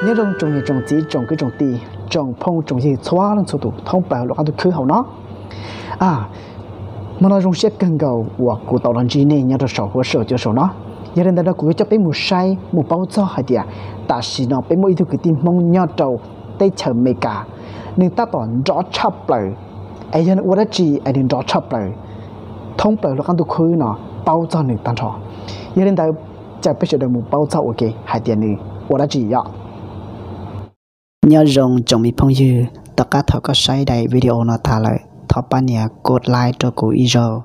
Nyob zoo tsoom niam tsoom txiv tsoom kwv tsoom tij tsoom phooj tsoom ywg txhua leej txhua tus thoob plaws lub qab ntuj khwb hauv no. Hmo no zoo siab kawg nkaus uas kuv tau los ntsib nej nyob rau saum huab saum cua saum no. Yog li ntawd no kuv yuav coj peb mus saib mus paub txog hais tias tam sim no peb muaj ib tug kwv tij Hmoob nyob rau teb chaws Amelikas, nws tab tom nrov tshaj plaws, es yog nws ua dab tsi es nws nrov tshaj plaws thoob plaws lub qab ntuj khwb no, paub txog nws tag nrho. Yog li ntawd, caw peb sawv daws mus paub txog ua ke hais tias nws ua dab tsi yom. Nyob zoo tsoom me phooj ywg, tom qab thaum koj saib daim video no tas lawm, thov pab nias kos like rau kuv ib zaug.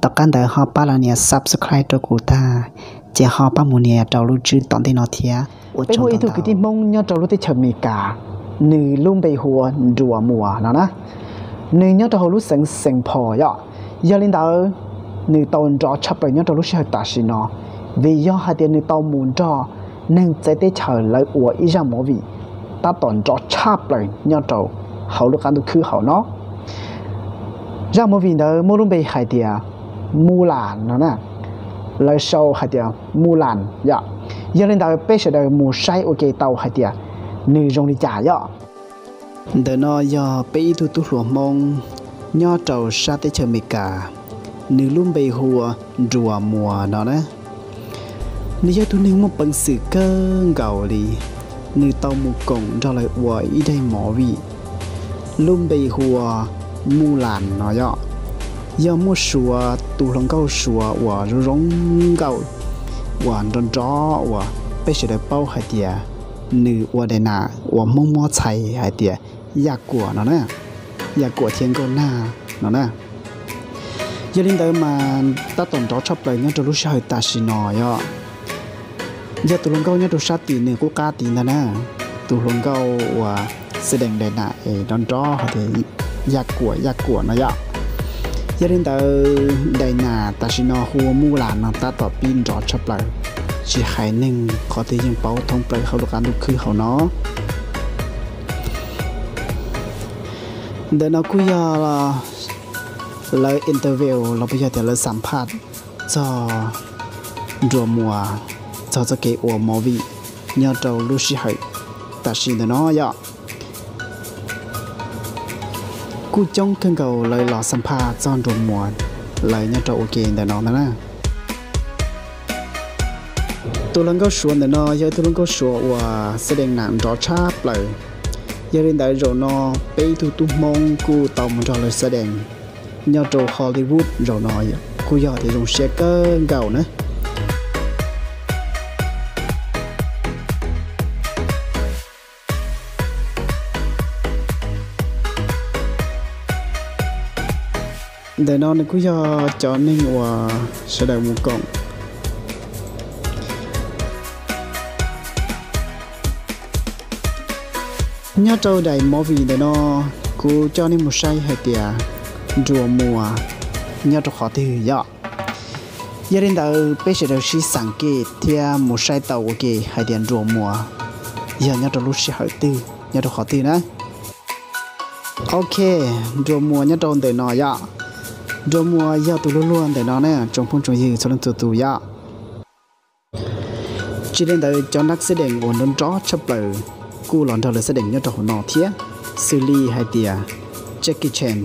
Tom qab ntawd ho pab los nias subscribe rau kuv tag, ces ho pab mus nias rau lub tswb tom ntej no thiab. Peb muaj ib tug kwv tij Hmoob nyob rau lub teb chaws Amelikas, nws lub npe hu ua Nruas Muas no na. Nws nyob rau hauv lub xeev Saint Paul yom. Yog li ntawd, nws tau nrov tshaj plaws nyob rau lub sij hawm tam sim no, vim yog hais tias nws tau mus nrog neeg txawv teb chaws lawv ua ib zaj movie tab tom nrov tshaj plaws nyob rau hauv lub qab ntuj khwb hauv no. Zaj movie ntawd muaj lub npe hais tias Mulan no na, lawv sau hais tias Mulan yom. Yog li ntawd peb sawv daws mus saib ua ke tau hais tias nws zoo li cas yom. Ntawm no yog peb ib tug tub hluas Hmoob nyob rau sab teb chaws Amelikas, nws lub npe hu ua Nruas Muas no na. Nws yog tus neeg muaj peev xwm kawg nkaus li, nws tau mus koom nrog lawv ua ib daim movie, lub npe hu ua Mulan no yom. Yog muaj Suav tus hluas nkauj Suav uas zoo zoo nkauj uas nrov nrov uas peb sawv daws paub hais tias nws ua daim nas uas Hmoob muab txhais hais tias Yaj Kuam no na, Yaj Kuam thiab Nkauj Nag no na. Yog li ntawd mas tab tom nrov tshaj plaws nyob rau lub sij hawm tam sim no yom. Yog tus hluas nkauj nyob rau sab tim nws qub qab tid ntag na, tus hluas nkauj uas xab dees daim nas es nrov nrov hais tias Yaj Kuam, Yaj Kuam no yom. Yog li ntawd daim nas tam sim no hu ua Mulan no tab tom pib nrov tshaj plaws, tsis hais neeg qhov twg yeej paub thoob plaws hauv lub qab ntuj khwb hauv no. Ntawm no kuj yog lawv interview los puas yog tias lawv xam phaj txog Nruas Muas, txog txoj kev ua movie nyob rau lub sij hawm tam sim ntawm no yom. Kuj coob kawg nkaus lawv los xam phaj txog Nruas Muas, lawv nyob rau ua ke ntawm no ntag na. Tus hluas nkauj Suav ntawm no yog ib tug hluas nkauj Suav uas xab dees nas nrov tshaj plaws. Yog li ntawd zaum no peb ib tug tub Hmoob kuj tau mus nrog lawv xab dees nyob rau Hollywood zaum no, kuj yog tias zoo siab kawg nkaus na. Ntawm no nws kuj yog cov neeg uas sawv daws mus koom. Nyob rau daim movie ntawm no, kuv coj nej mus saib hais tias Nruas Muas nyob rau qhov twg yom. Yog li ntawd peb sawv daws sib xeem ke thiab mus saib tau ua ke hais tias Nruas Muas yog nyob rau lub sij hawm twg, nyob rau qhov twg na. Ok, Nruas Muas nyob rau ntawm no yom. Nruas Muas yog tus luag luag ntawm no na, tsoom phooj tsoom ywg txhua leej txhua tus yom. Tsis li ntawd cov nab xab dees uas nrov nrov tshaj plaws kuj los nrog lawv xab dees nyob rau hauv no thiab, xws li hais tias Jackie Chan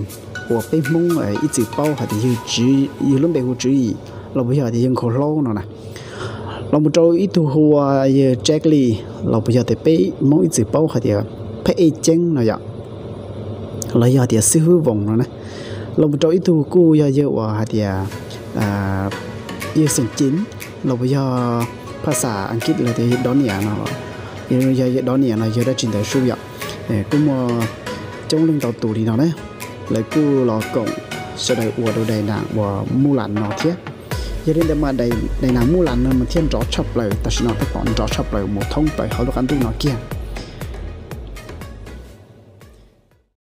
uas peb Hmoob ib txwm paub hais tias yawg lub npe hu Tswv Yim los puas yog tias yawg Nkhaus Hlaub no na, los mus rau ib tug hu ua yawg Jet Li los puas yog tias peb Hmoob ib txwm paub hais tias Phab Ej Ceeb no yom, los yog tias Xib Hwb Voos no na, los mus rau ib tug kuj yog yawg uas hais tias yawg Xeem Ceeb los puas yog phaj xas Askiv los tias yawg Dov Niam no, yog yawg Dov Niam no yog dab tsi ntawd sub yom. Kuj muaj coob leej ntau tus li no na, lawv kuj los koom sawv daws ua rau daim nas uas Mulan no thiab. Yog li ntawd mas daim nas Mulan no mas thiaj nrov tshaj plaws, tam sim no tab tom nrov tshaj plaws mus thoob plaws hauv lub qab ntuj no kiag.